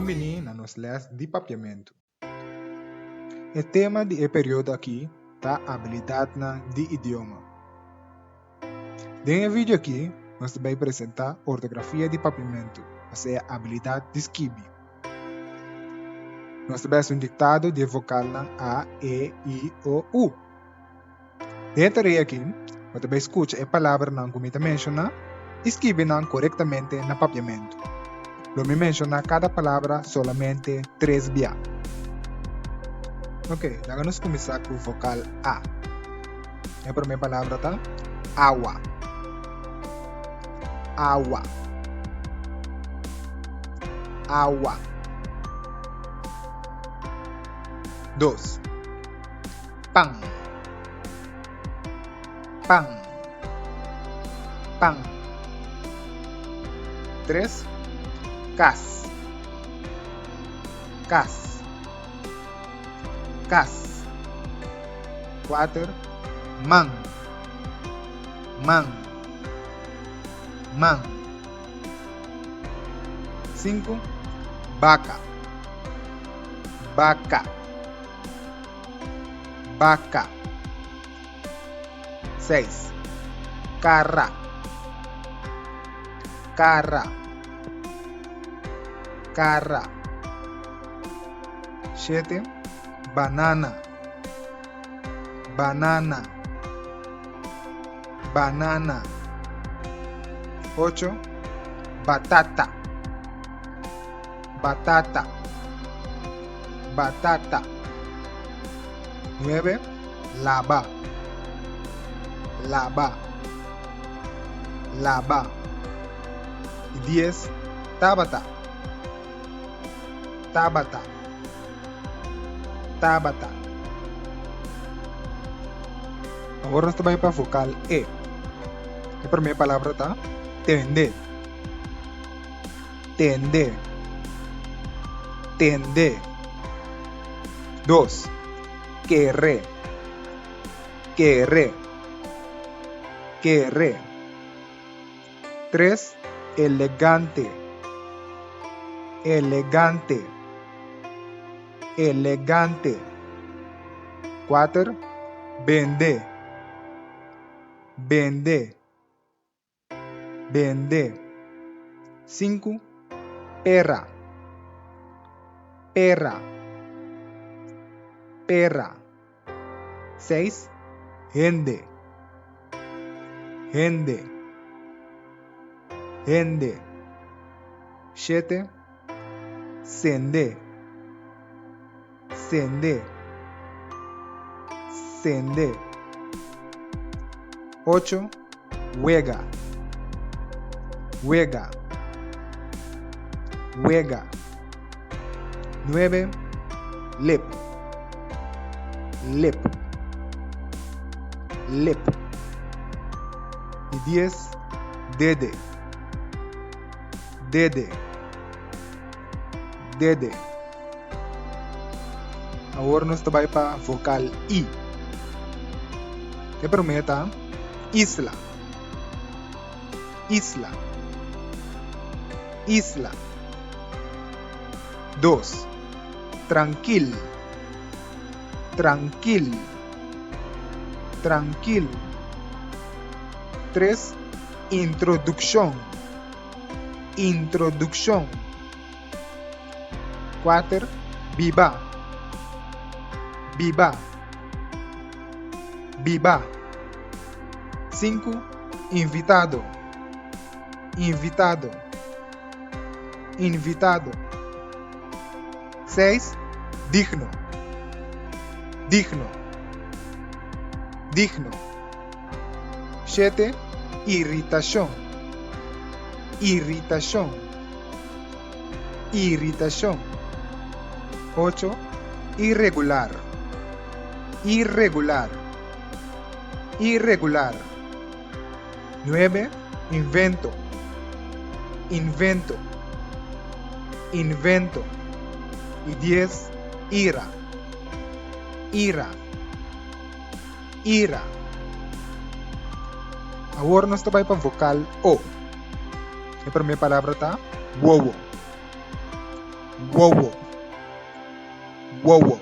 Bon bini na nos les di Papiamentu. E tema di e periodo aki ta abilidatnan di idioma. Den e video aki nos ta bai presenta ortografia di Papiamentu, osea abilidat di skibi. Nos ta bai hasi un diktado di e vokalnan a, e, i, o, u. Den e tarea aki, bo ta bai skucha e palabranan ku mi ta menshoná i skibi nan korektamente na papiamentu. Lo mi menshoná kada palabra solamente tres bia. Oke, laga nos kuminsá ku vokal a. E promé palabra ta awa. Awa. Awa. Dos. Pan. Pan. Pan. Tres. Kas. Kas. Kas. Kuater. Man. Man. Man. Sinku. Baka. Baka. Baka. Seis. Kara. Kara. Kara. Shete. Banana. Banana. Banana. Ocho. Batata. Batata. Batata. Nuebe. Laba. Laba. Laba. I dies. Tabata. Tabata. Tabata. Awor nos ta bai pa vokal E. E promé palabra ta tende. Tende. Tende. Dos. Kere. Kere. Kere. Tres. Elegante. Elegante. Elegante. Kuater. Bende. Bende. Bende. Sinku, Pera. Pera. Pera. Seis, Hende. Hende. Hende. Shete, Sende. Sende. Sende. Ocho, Wega. Wega. Wega. Nuebe, Lip. Lip. Lip. I dies, Dede. Dede. Dede. Awor nos ta bai pa vokal i. E promé ta isla, isla, isla. Dos, trankil, trankil, trankil. Tres, introdukshon, introdukshon. Kuater, biba, biba, biba. Sinku, invitado, invitado, invitado. Seis, digno, digno, digno. Shete, iritashon, iritashon. Iritashon. Ocho, Iregular. Iregular. Iregular. Nuebe, Invento. Invento. Invento. I dies, Ira. Ira. Ira. Awor nos ta bai pa vokal O. E promé palabra ta wowo. Wowo. Wowo.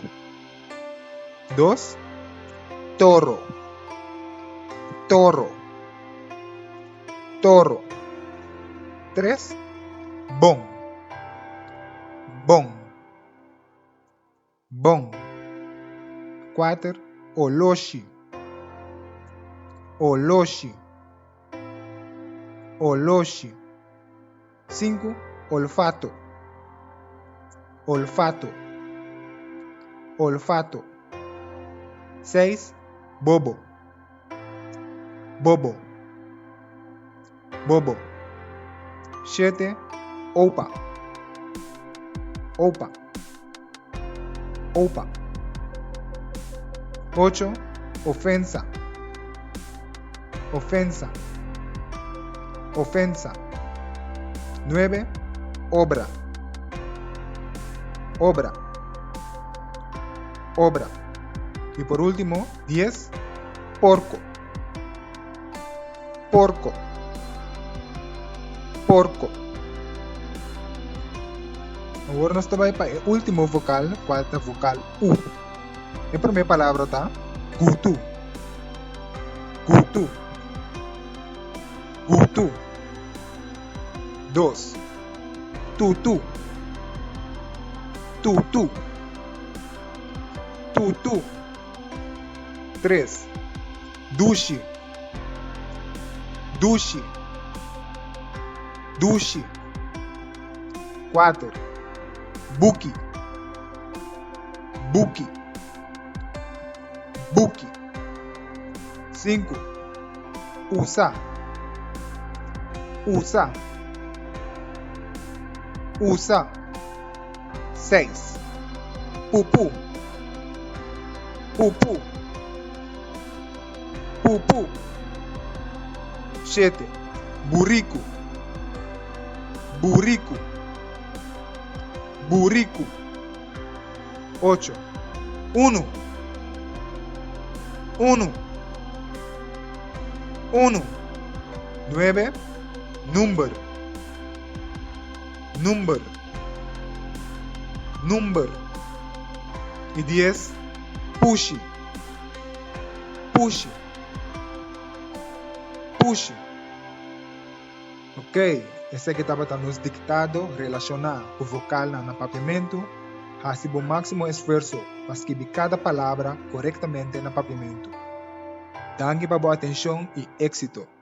Dos, Toro. Toro. Toro. Tres, Bon. Bon. Bon. Kuater, Oloshi. Oloshi. Oloshi. Sinku, Olfato. Olfato. Olfato. Seis, Bobo. Bobo. Bobo. Shete, Opa. Opa. Opa. Ocho, Ofensa. Ofensa. Ofensa. Nuebe, Obra. Obra. Obra. I por último, dies, Porko. Porko. Porko. Awor nos ta bai pa e último vokal, kual ta vokal U. E promé palabra ta gutu. Gutu. Gutu. Dos. Tutu. Tutu. Tutu. Tres. Dushi. Dushi. Dushi. Kuater. Buki. Buki. Buki. Sinku. Usa. Usa. Usa. Seis. Pupu. Pupu. Pupu. Shete. Buriku. Buriku. Buriku. Ocho. Unu. Unu. Unu. Nuebe. Number. Number. Number. I dies. Pushi. Pushi. Pushi. Ok, esaki tabata nos diktado relashoná ku vokalnan na papiamentu. Hasi bo máksimo esfuerso pa skibi kada palabra korektamente na papiamentu. Danki pa bo atenshon i éksito!